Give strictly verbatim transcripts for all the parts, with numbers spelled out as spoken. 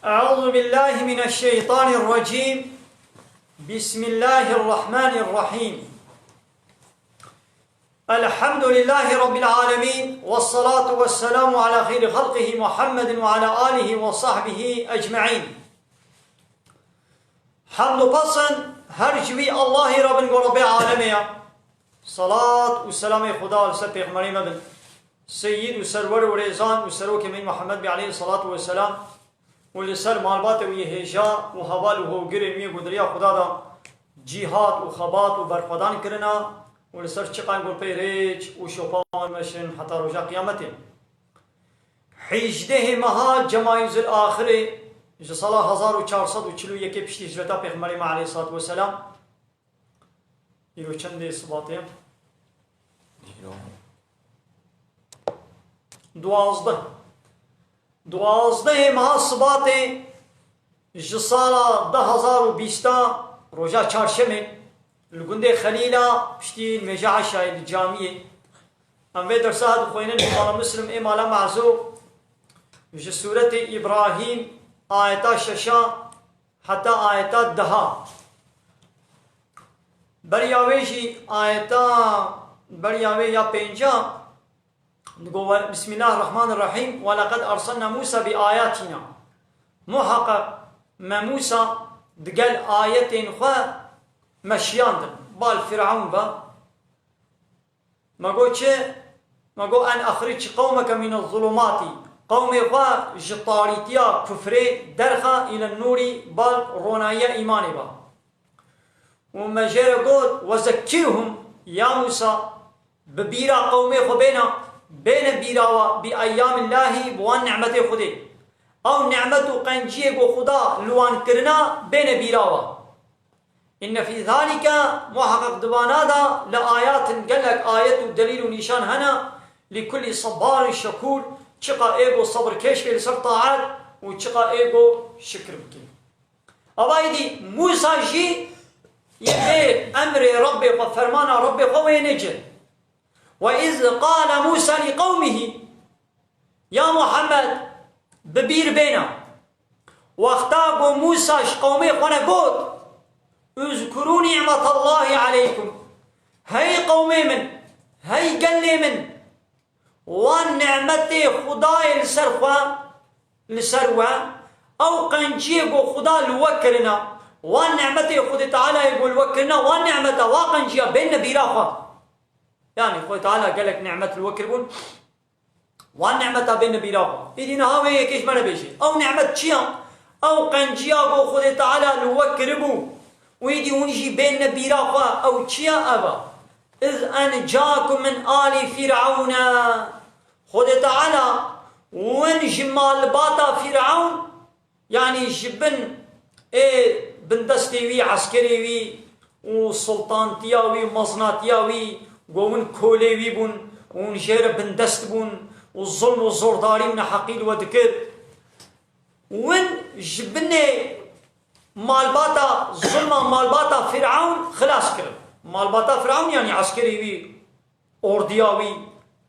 أعوذ بالله من الشيطان الرجيم. بسم الله الرحمن الرحيم. الحمد لله رب العالمين، والصلاة والسلام على خير خلقه محمد وعلى آله وصحبه أجمعين. Hemd û pesn her ji wî Allahî re bin ku Rebbê alemê ye. Salat û selamê Xuda li ser Pêxemberê me bin. Seyyid û serwer û rêzan û serokê me Muhammed bî aleyhi salatu ve selam û li ser malbatê wî yê hêja û heval û hogirên wî ku di riya Xuda de cîhat û xebat û berxwedan kirina û li ser çiqan ku pê rêç û şopa wan meşin heta roja qiyametê. Hîjdehê meha Cemayîzil Axirê ji sala hezar û çar sed û çil û yekê piştî hicreta Pêxemberê me aleyhi salatu ve selam, Îro çendê Sibatê? Îro. Duwazdeh. Duwazdehê meha Sibatê ji sala du hezar û bîsta, roja çarşemê, li gundê Xelîla piştî nimêja eşayê li camiyê. Em vê dersa dixwînin li mala Muslim ê mala Mehzo ji sûretê Îbrahîm ayeta şeşa heta ayeta deha. Beriya wê jî ayeta, beriya wê ya pênca digo, Bismillahirrahmanirrahîm, "Ve leqed erselna Musa bi ayatina." Muheqeq me Musa digel ayetên xwe meşiyandin. Bal Firaun be. Me got çi? Me got, "En exric qewmeke mine zulumati." Qewmê xwe ji tarîtiya kufrê derxe île nûrî bal ronayiya îmanê ba. Û me jê re got, "Ve zekkîhum, ya Musa, bi bîra qewmê xwe bêne, bêne bîra we bi eyyamillahî, bi wan nimetê Xwedê. Ew nimet û qenciyê ku Xuda li wan kirina, bêne bîra we." Inne fî zalike, muheqeq di vana de, le ayatin, gelek ayet û delîl û nîşan hene, li kulî sebbarin şekûr, çiqa ê ku sebirkêş be li ser taet û çiqa ê ku şikir bike. Ava îdî Mûsa jî yê vê emrê Rebbê xwe, fermana Rebbê xwe wê nêce. Ve iz qale Mûsa li qewmihî, Ya Muhammed, bi bîr bêne. Wexta ku Mûsa ji qewmê xwe ne got, "Uzkurû nîmetallahî aleykum." Hey qewmê min, hey gelê min, wan nimetê Xwedayê li ser xwe, li ser we, ew qenciyê ku Xuda li we kirina, wan nimetê Xwedê Tealayê ku li we kirina, wan nimeta, wa qenciya bêne bîra xwe. Yanî Xwedê Teala gelek nimet li we kiribûn. Wan nimeta bêne bîra xwe. Îdî niha wê yekê ji me re bêje. Ew nimet çi ya? Ew qenciya ku Xwedê Teala li we kiribû û îdî hûn jî bêne bîra xwe. Ew çi ya ev a? Iz encakum min alî Fîr'ewne. Xwedê Teala win ji malbata Fîr'ewn, yanî ji bin ê bindestê wî, eskerê wî û sultantiya wî, meznatiya wî, ku win kolê wî bûn, hûn jê re bindest bûn û zulm û zordarî û neheqî li we dikir. Win ji binê malbata, zulma malbata Fîr'ewn xilas kirin. Malbata Fîr'ewn, yanî eskerê wî, ordiya wî,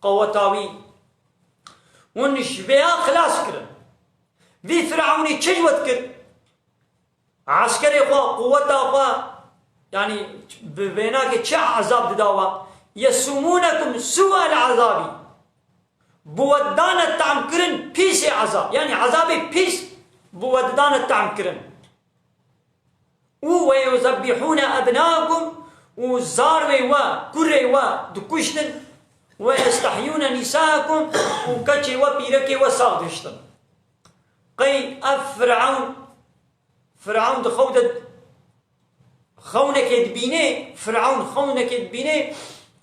qeweta wî. Hûn ji vêya xilas kirin. Vî Firawnî çi ji we dikir? Eskerê xwe, quweta xwe, yanî bi vênakê çi ezab dida we? Yesûmûnekum sû'el ezabî. Bi we dane tamkirin pîsê ezab. Yanî ezabê pîs bi we didane tamkirin. Û "Ve yuzebbihûne ebnâkum", û zarê we, kurê we dikuştin, "Ve yestehyûne nisâkum", û keçê we, pîrekê we sax diştin. Qey ev Firawn, Firawn di xew de xewnekê dibîne, Firawn xewnekê dibîne,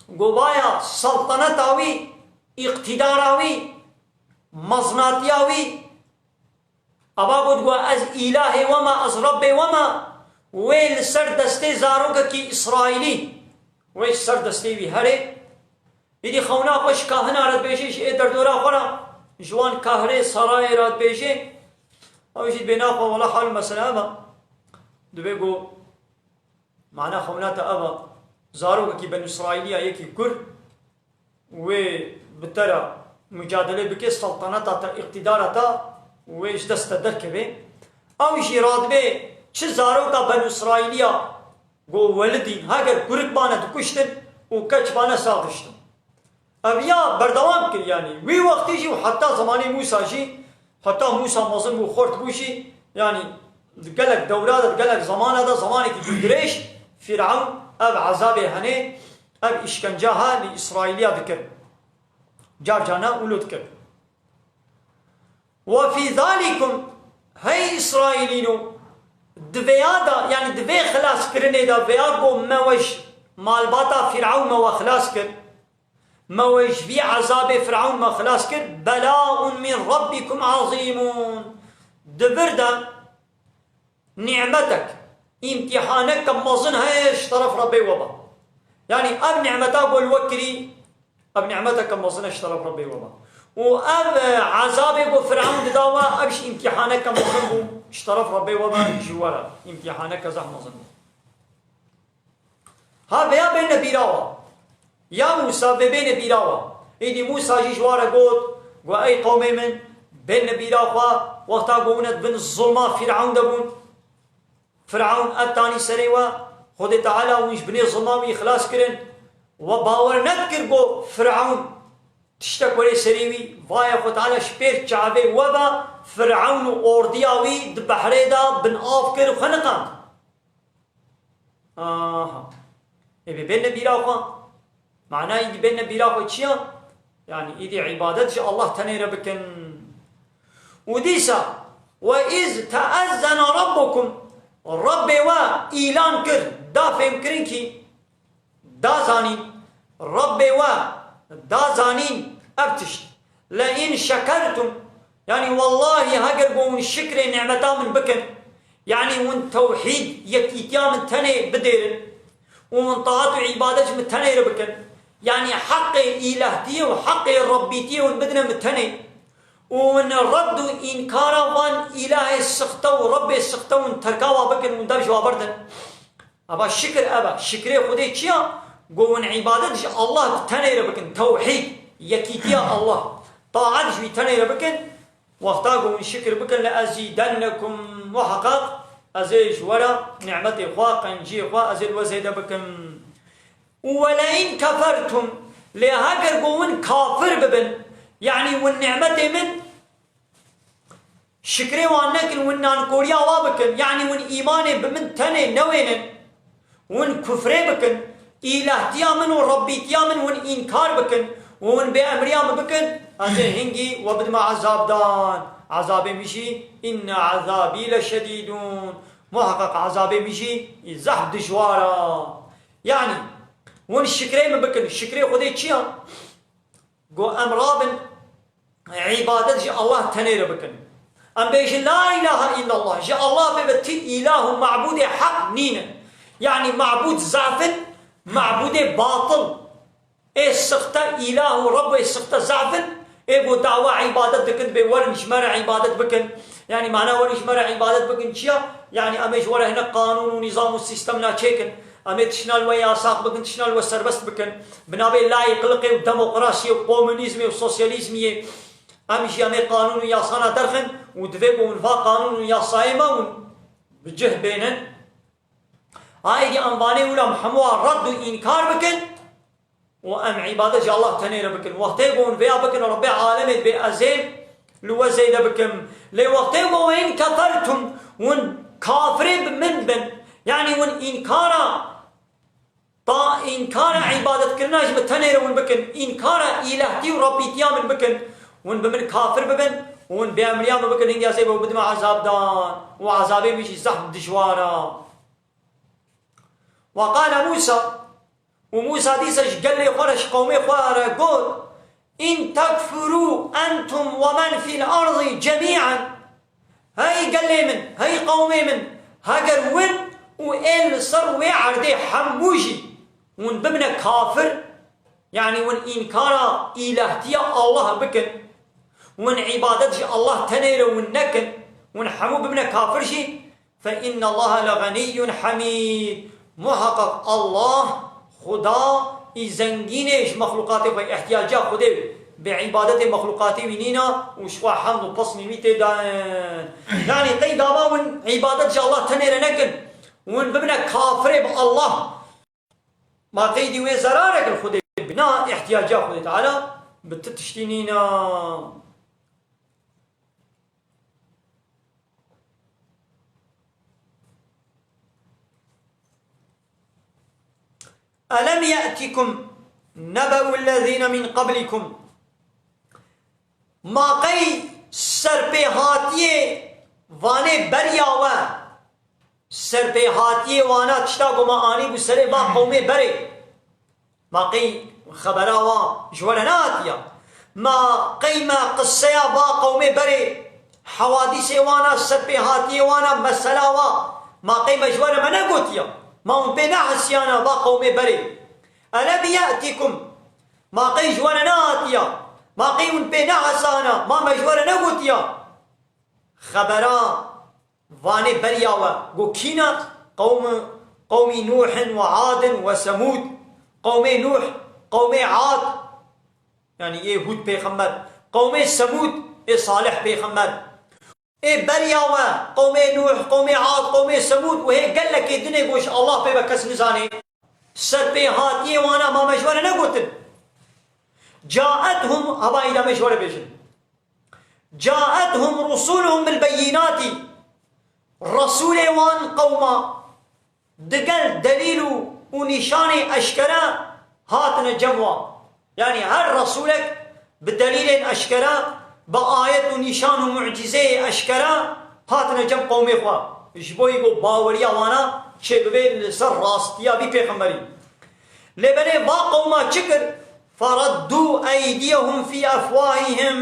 govaya saltaneta wî, îqtîdara wî, meznatiya wî, Ava got, "Got ez îlahê we me, ez Rebbê we me." Wê li ser destê zarokekî Îsraîlî, wê ji ser destê wî herê. Îdî xewna xwe ji kahina re dibêje, ji ê derdora xwe re, ji wan kahirê sarayê re dibêje. Ew jî dibê naxwe, wela hal û mesela ev e. Dibê got, Mana xewna te ev e, zarokekî Benî Îsraîlî ya yekî kur, wê bi te re mucadele bike, saltaneta te, îqtîdara te wê ji dest te derkeve. Ew jî radibê çi zaroka Benû Îsraîliya ku welidîn, heger kurik bane dikuştin û keç bane sax diştin. Ev ya berdewam kir, yanî wî wextî jî û heta zemanê Mûsa jî, heta Mûsa mezin bû, xort bû jî, yanî di gelek dewra de, di gelek zemana de, zemanekî dirêj Fîrewn ev ezabê henê, ev îşkenca ha li Îsraîliya dikir. Car carna ûlo dikir. Ve fî zalikum, hey Îsraîlîno, di vêya de, yanî di vê xilaskirinê de, vêya ku me we ji malbata Fîrewn me we xilas kir, me we ji vî ezabê Fîrewn me xilas kir, belaun min Rabbikum azîmun. Di vir de nîmetek, îmtîhaneke mezin heye ji teref Rebbê we be. Yanî ev nîmeta ku li we kirî, ev nîmeteke mezin e ji teref Rebbê we be. Û ev, e, ezabê ku Firewn dida we, ev jî îmtîhaneke mezin bû ji teref Rebbê we be, ji we re. Îmtîhaneke zehf mezin bû. Ha vêya bêne bîra we. Ya Mûsa, vê bêne bîra we. Îdî Mûsa jî ji wa re got, got, ey qewmê min, bêne bîra xwe, wexta ku hûn di bin zulma Fîrewn de bûn. Firaun ev tanî serê we, Xwedê Teala hûn ji binê zilma wî xilas kirin. We bawer nedikir ku Firaun tiştek were serê wî, vaye Xwedê Teala ji pêr çavê we ve Firaun û ordiya wî di behrê de bin av kir û xeniqand. Aha. Ê bê bêne bîra xwe. Mana îdî bêne bîra xwe çi ya? Yanî îdî îbadet ji Allah tenê re bikin. Û dîsa, "Ve iz teezzene rabbukum", Rabbê we îlan kir, da fêmkirin kî, da zanîn, Rabbê we da zanîn ev tişt. "Le in şekertum", yanî wellahî heger ku hûn şikrê nîmeta min bikin, yanî hûn tewhîd, yekîtiya min tenê bidêrin û hûn taat û îbadet ji min tenê re bikin, yanî heqê îlehtiyê û heqê Rebbîtiyê hûn bidine min tenê û hûn red û înkara van îlahê sixte û Rebbê sixte hûn terka wa bikin, hûn dev ji wa berdin. Eva şikir ev e. Şikrê Xwedê çi ya? Ku hûn îbadet ji Allah tenê re bikin. Tewhîd, yekîtiya Allah. Taet ji wî tenê re bikin. Wexta ku hûn şikir bikin, "Le ezîdennekum", muheqeq ez ê ji we re nîmetê xwe, qenciyê xwe ez ê li we zêde bikim. Û "Ve le in kefertum", lê heger ku hûn kafir bibin, yanî hûn nîmetê min şikrê wan nekin, hûn nankoriya wa bikin, yanî hûn îmanê bi min tenê newênin, hûn kufrê bikin, îlahtiya min û rebbîtiya min hûn înkar bikin û hûn bêemriya min bikin, ez ê hingî we bidime ezabdan. Ezabê min jî, "Inne ezabî leşedîdûn", muheqeq ezabê min jî zehf dijwar e. Yanî hûn şikrê min bikin. Şikrê Xwedê çi ya? Go em rabin îbadet ji Allah tenê re bikin. Em bêjin, "La ilahe illallah", ji Allah pê ve ti îlah û mabûdê heq nîne. Yanî mabûd zaf in, mabûdê batil. Ê sixte, îlah û Reb ê sixte zaf in, ê ku dawa îbadet dikin, bê werin ji me re îbadet bikin. Yanî mana werin ji me re îbadet bikin çi ya? Yanî em ê ji we re hinek qanûn û nîzam û sîstem naçêkin. Em ê tiştna li we yasax bikin, tiştna li we serbest bikin. Bi navê layîqliqê û demokrasiyê û komunîzmê û sosyalîzmiyê, em jî em ê qanûn û yasana derxin û divê ku hûn va qanûn û yasayê me hûn bi cih bênin. Aydî em vanê wila em hemû red û înkar bikin û em îbadet ji Allah tenê re bikin. Wextê ku hûn vêya bikin, Rebbê alemê dibê ez ê li we zêde bikim. Lê wextê ku "Ve in kefertum", hûn kafirê bi min bin, yanî hûn înkara ta înkara îbadetkirina ji min tenê re hûn bikin, înkara îlehtî û rebbîtiya min bikin, hûn bi min kafir bibin, hûn bêemriya min bikin, hingê ez ê bi we bidime ezabdan û ezabê min jî zehf dijwar e. Ve qale Mûsa, û Mûsa dîsa ji gelê xwe re, ji qewmê xwe re got, "In tekfuru entum ve men fil erdî cemî'en." Hey gelê min, hey qewmê min, heger win û ê li ser wê erdê hemû jî hûn bibine kafir, yanî hûn înkara îlahtiya Allah bikin, hûn îbadet ji Allah tenê re hûn nekin, hûn hemû bibine kafir jî, "Fe innallaha le ganiyyun hamîd." Muheqeq Allah, Xuda, î zengîn e ji mexlûqatê xwe, îhtiyaciya Xwedê Bi îbadetê mexlûqatî wî nîna û ji xwe hemd û pesnî wî tê dayin. Yanî qey gava win îbadet ji Allah tenê re nekin, win bibine kafirê bi Allah. Ma qey dî wê zerarek li Xwedê bina, ihtiyaca Xwedê Teala bi ti tiştî nîna. ألم يأتكم نبأ الذين من قبلكم. Ma qey serpêhatiyê vanê beriya we, serpêhatiyê wana tişta ku me anîbû serê va qewmê berê. Ma qey xebera wa ji we re nehatiya? Ma qey me qiseya va qewmê berê, hewadîsê wana, serpêhatiyê wana, mesela wa, ma qey me ji we re me negotiya? Ma hûn pê nehesiyana va qewmê berê? Elem ye'tikum, ma qey ji we re nehatiya? Ma qey hûn pê nehesana? Ma me ji we re negotiya? Xebera vanê beriya we, go kî ne? Qewm-, qewmî Nûhin we Adin we Semûd. Qewmê Nûh, qewmê Ad, yanî ê Hûd pêxember. Qewmê Semûd, ê Salih pêxember. Ê beriya we, qewmê Nûh, qewmê Ad, qewmê Semûd û hê gelekê dinê go ji Allah pê ve kes nizanê. Serpêhatiyê wana ma me ji we re negotin? Caethum, hava îda me ji we re bêjin. Caethum rusuluhum bil beyinati. Resûlê wan qewma digel delîl û, û nîşanê eşkere hatine cem wan. Yanî her resûlek bi delîlên eşkere, bi ayet û nîşan û mucîzeyê eşkere hatine cem qewmê xwe. Ji bo yî ku baweriya wana çêbibe li ser rastiya vî pêxemberî. Lê belê va qewma çi kir? Fereddû eydiyehum fî efwahihim.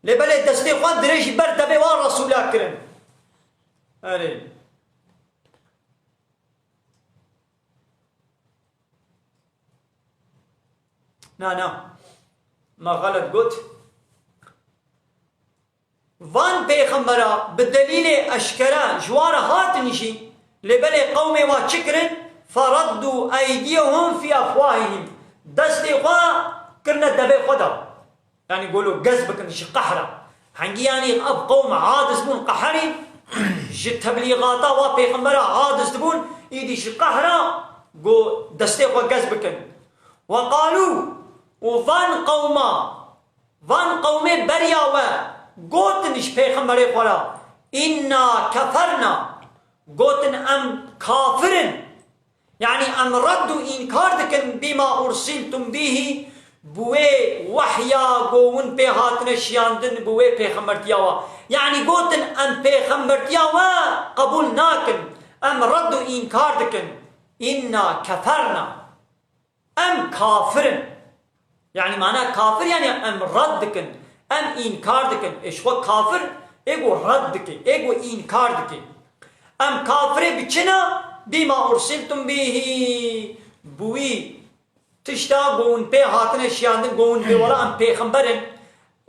Lê belê destê xwe dirêjî ber devê wan resûla kirin. Erê. Na, na. Me xelet got. Van pêxembera bi delîlê eşkere ji wan re hatin jî, lê belê qewmê wa çi kirin? Fereddû eydiyehum fî efwahihim. Destê xwe kirine devê xwe de. Yanî golo gez bikin ji qehra. Hengî yanî ev qewm aciz bûn qeherî, ji teblîgata wa pêxembera aciz dibûn, îdî ji qehra go destê xwe gez bikin. Ve qalû, û van qewma, van qewmê beriya we gotin ji pêxemberê xwe re, "Înna keferna", gotin, "Em kafir in." Yanî em red û înkar dikin bîma ursiltum bîhî, bi wê wehya ku hûn pê hatine şiyandin, bi wê pêxembertiya we. Yanî gotin, "Em pêxembertiya we qebûl nakin, em red û înkar dikin." "Înna keferna." Em kafir in. Yanî mana kafir, yanî em red dikin, em înkar dikin. Ê ji xwe kafir, ê ku red dike, ê ku înkar dike. Em kafirê bi çi ne? Bîma ursiltum bîhî. Bi wî tişta ku hûn pê hatine şiyandin, ku hûn bê wela em pêxember in.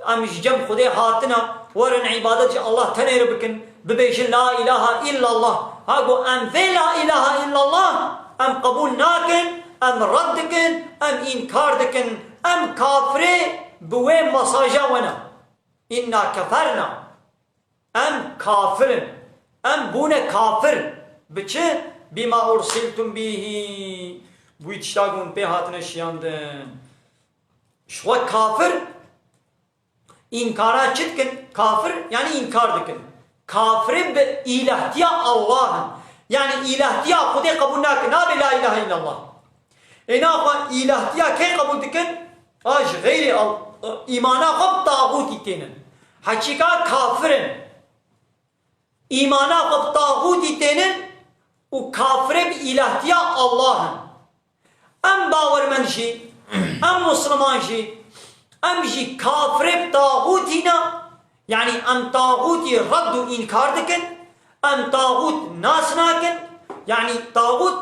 Em ji cem Xwedê hatine, werin îbadet ji Allah tenê re bikin, bibêjin la ilahe illallah. Ha go em vê la ilahe illallah em qebûl nakin, em red dikin, em înkar dikin, em kafirê bi wê mesaja we ne. Înna keferna. Em kafir in. Em bûne kafir. Bi çi? Bîma ursiltum bîhî. Bi wî tişta ku hûn pê hatine şiyandin. Ji xwe kafir, Înkara çi dikin? Kafir, yanî înkar dikin. Kafirê bi îlahtiya Allah in. Yanî îlahtiya Xwedê qebûl nakin. Nabê la ilahe illallah. Ê naxwe îlahtiya kê qebûl dikin? A ji xeyrê Al-, îmana xwe bi taxûtî tênin. Heçîka kafir in. Îmana xwe bi taxûtî tênin û kafirê bi îlahtiya Allah in. Em bawermend jî, em musliman jî, em jî kafirê bi taxûtî ne, yanî em taxûtî red û înkar dikin, em taxût nas nakin, yanî taxût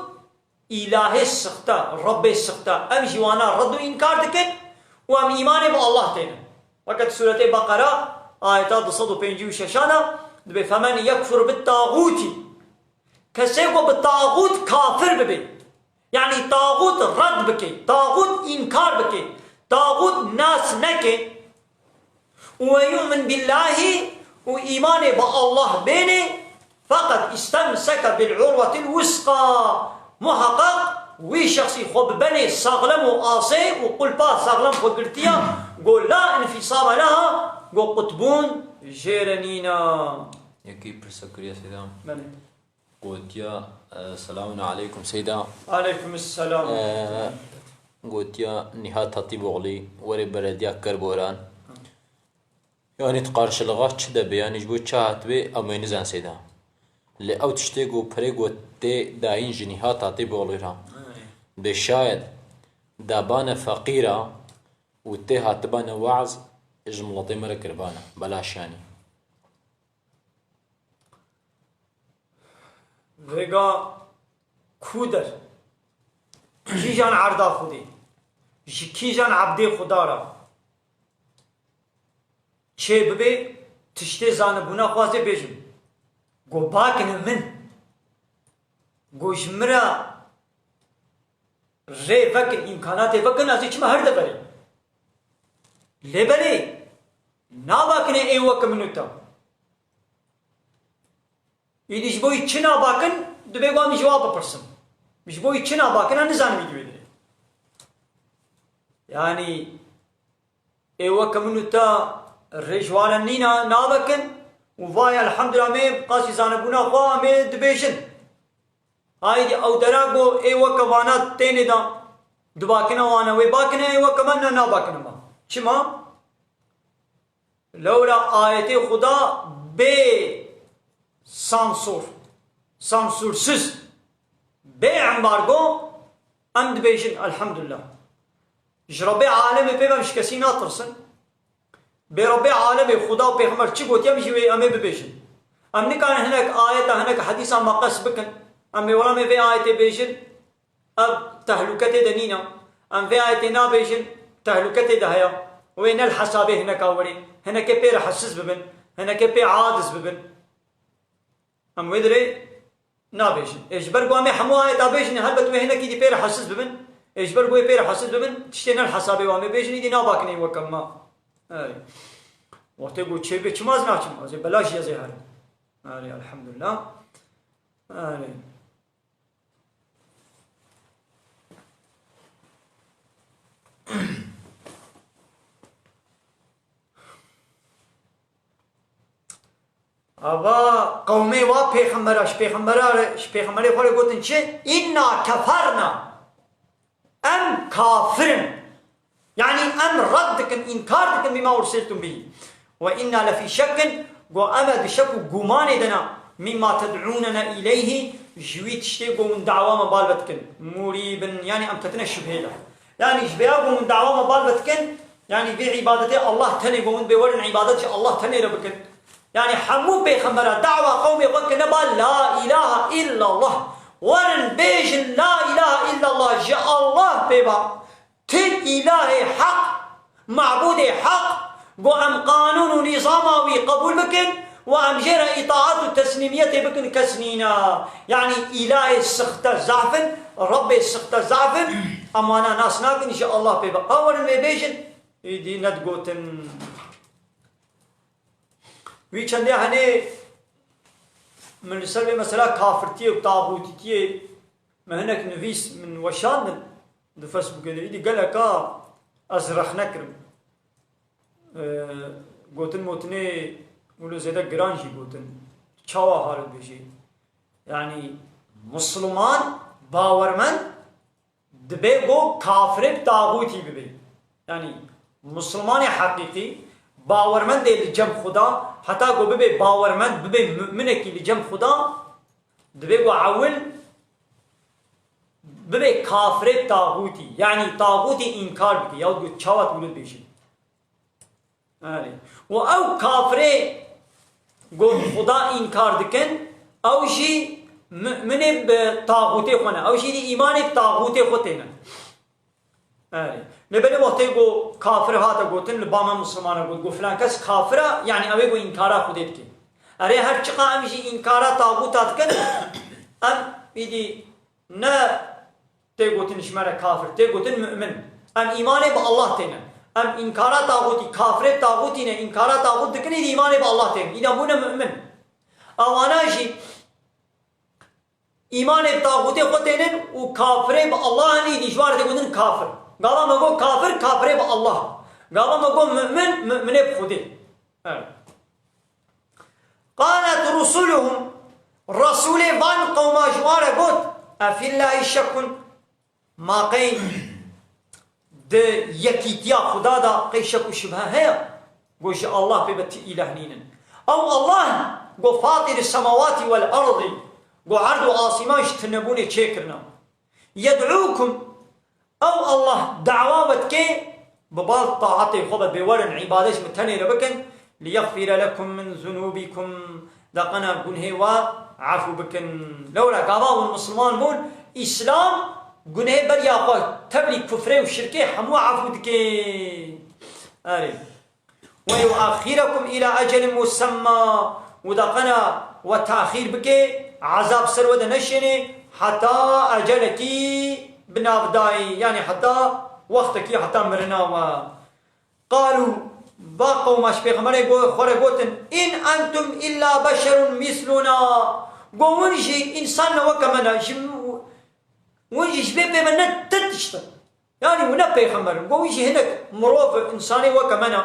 îlahê sixte, Rebbê sixte, em jî wana red û înkar dikin û em îmanê bi Allah tênin. Weke di Sûretê Beqera, ayeta du sed û pêncî û şeş ana, dibê, "Femen yekfur bit taxûtî." Kesê ku bi taxût kafir bibe, Yanî taxût red bike, taxût înkar bike, taxût nas neke. Û we yu'min billahî û îmanê bi Allah bêne, feqet istemseke bil urwetil wusqa. Muheqeq wî şexsî xwe bi benê saxlem û asê û qulpa saxlem xwe girtiya, go la infisame leha, go qutbûn jê re nîna. Yekî pirsa kiriye Seyda. Belê. Gotiya, e, "Selamun aleykum Seyda." Aleykum selam. E, gotiya Nihat Hatîboğlu, werê belediya Kerboran. Yanî di qarşilixa çi de be, yanî ji bo çi hatibê, em wê nizan Seyda. Lê ew tiştê ku pirê ku tê dayîn ji Nihat Hatîboğlu re. Be şayet dabane feqîra û tê hatibane weaz, ji miletê me re kiribane. Belaş yanî. Vêga ku der? Kîjan erda Xwedê? Ji kîjan ebdê Xuda re? Çê bibe, tiştê zanibûna xwe ez ê bêjim. Go bakine min. Go ji min re rê vekin, îmkanatê vekin, ez ê çima her deverê. Lê belê, nabakine ê weke min û te. Îdî ji bo wî çi nabakin, divê wan min ji wan bipirsim. Ji bo wî çi nabakin, em nizanim îdî wê dirê. Yanî, ê weke min û te rê ji wan re nîna, nabekin û vay elhamdulillah, me qasî zanebûna xwe, em ê dibêjin. Haydî ew dera ku ê weke vana tênê de dibakine wana wê bakine, ê weke me ne nabakine me. Çima? Lewra ayetê Xuda bê sansûr, sansûrsiz, bê embargo, em dibêjin, elhamdulillah. Ji Rebbê alemê pê ve em ji kesî natirsin. Bê Rebbê alemê Xuda û Pêxember çi gotiye, em jî wê em ê bibêjin. Em nikarin hinek ayeta, hinek hedîsa meqes bikin. Em ê wela em ê vê ayetê bêjin, ev tehlûke tê de nîne. Em vê ayetê nabêjin, tehlûke tê de heye. Wê ne li hesabê hineka werê. Hinekê pê rehetsiz bibin, hinekê pê aciz bibin. Em wê dirê nabêjin. Ê ji ber ku em ê hemû ayeta bêjin, helbet wê hinekî dî pê rehetsiz bibin. Ê ji ber ku wê pê rehetsiz bibin, tiştê ne li hesabê wan bê bêjin, îdî nabakine weke me. Erê. Wextê ku çê bê çima ez naçim? Ez ê belaş jî ez ê herim. Erê, elhamdulillah. Erê. Ava qewmê wa pêxembera, ji pêxembera re, ji pêxemberê xwe re gotin çi? "Înna keferna." Em kafir in. Yanî em red dikin, înkar dikin bîma ursiltum bî. "Ve înna lefî şekkin", go em e di şek û gumanê de ne, "mîmma ted'ûnena îleyhî", ji wî tiştê go hûn dawa me bal ve dikin. Murîbin, yanî em ketine şubhê de. Yanî ji vêya ku hûn dawa me bal ve dikin, yanî vê îbadetê Allah tenê ku hûn bê werin îbadet ji Allah tenê re bikin. Yanî hemû pêxembera dawa qewmê xwe kirine bal la îlahe illallah. Werin bêjin la îlahe illallah ji Allah pê ba. Ti îlahê heq, mabûdê heq, ku em qanûn û nîzama wî qebûl bikin û em jê re îtaat û teslîmiyetê bikin kes nîne. Yanî îlahê sixte zaf in, Rebbê sixte zaf in, em wana nas nakin, ji Allah pê ve. Ha werin wê bêjin, îdî nedigotin. Wî çendê henê min li ser vê mesela kafirtiyê û taxûtîtiyê me hinek nivîs, min weşandin di Facebookê de. Îdî geleka ez rexne kirim. Ee, gotin motinê wilo zêde giran jî gotin. Çawa halit bêjî? Yanî Musliman, bawermend, dibe ku kafirê bi taxûtî bibe. Yanî Muslimanê heqîqî, bawermendê li cem Xuda, heta ku bibe bawermend, bibe mu'minekî li cem Xuda, dibe ku ewil bibe kafirê bi taxûtî. Yanî taxûtî înkar bike, yahut ku çawa tu wilo dibêjin. Erê. Û ew kafirê ku Xuda înkar dikin, ew jî mu'minê bi taxûtê xwe ne. Ew jî dî îmanê bi taxûtê xwe têne. Erê. Lê belê wextê ku kafir hate gotin, li ba me Muslimana got, got filan kes kafir e, yanî ew ê ku înkara Xwedê dike. Erê, her çiqa em jî înkara taxûta dikin, em îdî ne Tê gotin ji me re kafir, tê gotin mu'min. Em îmanê bi Allah têne. Em înkara taxûtî, kafirê taxûtî ne, înkara taxût dikin, îdî îmanê bi Allah têne. Îdî em bûne mu'min. Ewana jî îmanê bi taxûtê xwe tênin û kafirê bi Allah in, îdî ji wan re tê gotin kafir. Gava me got kafir, kafirê bi Allah. Gava me got mu'min, mu'minê bi Xwedê. Evet. قالت رسلهم، Resûlê van qewma ji wan re got, أفي الله شك؟ Ma qey di yekîtiya Xuda de qey şek û şibhe heye? Got, ji Allah pê ve ti îlah nînin. Ew Allah, got, فاطر السماوات والأرض، got, erd û asîman ji tinebûnê çêkirine. يدعوكم، Ew Allah dawa we dike, bi bal taetê xwe ve bê werin îbadet ji min tenê re bikin, ليغفر لكم من ذنوبكم، da qena gunhê we efû bikin. Lewra gava hûn misilman bûn, Îslam gunhê beriya xwe tevlî kufrê û şirkê hemû efû dike. Erê. ويؤخركم إلى أجل مسمى، û da qena we taxîr bike, ezab ser we de neşêne, heta ecelekî bi navdayî, yanî heta wextekî, heta mirina we. قالوا، va qewma ji pêxemberê go-, xwe re gotin, إن أنتم إلا بشر مثلنا، go hûn jî însan ne weke me ne, ji, hûn jî ji vê pê me ne ti tişt in. Yanî hûn ne pêxember in. Go hûn jî hinek mirov, însanê weke me ne.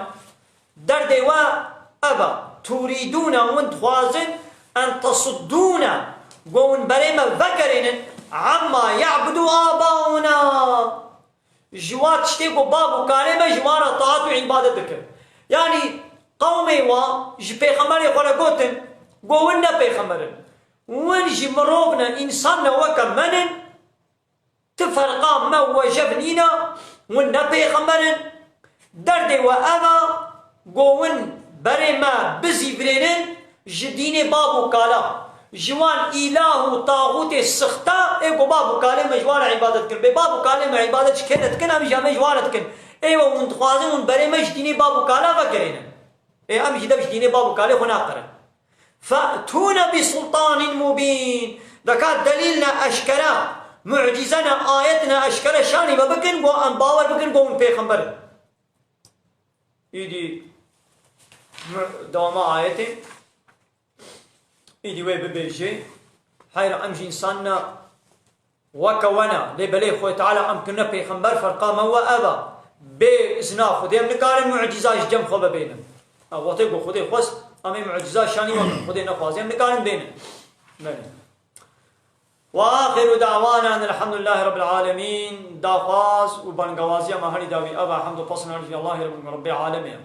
Derdê we ev e. تريدون، hûn dixwazin, أن تصدونا، go hûn berê me vegerênin, عما يعبد آباؤنا، ji wa tiştê ku bab û kalê me ji wan re taat û îbadet dikir. Yanî qewmê wa ji pêxemberê xwe re gotin, go hûn ne pêxember in. Hûn jî mirov ne, însan ne, weke me ne. Ti ferqa me û we jev nîne, hûn ne pêxember in. Derdê we ev e, go hûn berê me bizîvirênin ji dînê bab û kala. Ji wan îlah û taxûtê sixte, ê ku bab û kalê me ji wan re îbadet dikin. Bê bab û kalê me îbadet ji kê re dikin, em jî em ê ji wan re dikin. Ê we hûn dixwazin hûn berê me ji dînê bab û kala vegerênin. Ê em jî dev ji dînê bab û kalê xwe naqirin. فأتونا بسلطان مبين. Deka delîl ne eşkere, mucîze ne, ayet ne eşkere şanî me bikin, go em bawer bikin, go hûn pêxember in. Îdî mu-, dewama ayetê. Îdî wê bibêje, heyra em jî însan ne, weke we ne, lê belê Xwedê Teala em kirine pêxember, ferqa me we ev e. Bê izna Xwedê em nikarin mucîza ji cem xwe ve bênin. Ha, wextê ku Xwedê xwest, em ê mucîza şanî we bin. Xwedê nexwazî em nikarin bênin. Belê. وآخر دعوانا أن الحمد لله رب العالمين. Daxwaz û bangewaziya me herî dawî ev e, hemd û pesna ji Allahê Reb-, Rebbê Alemê ye.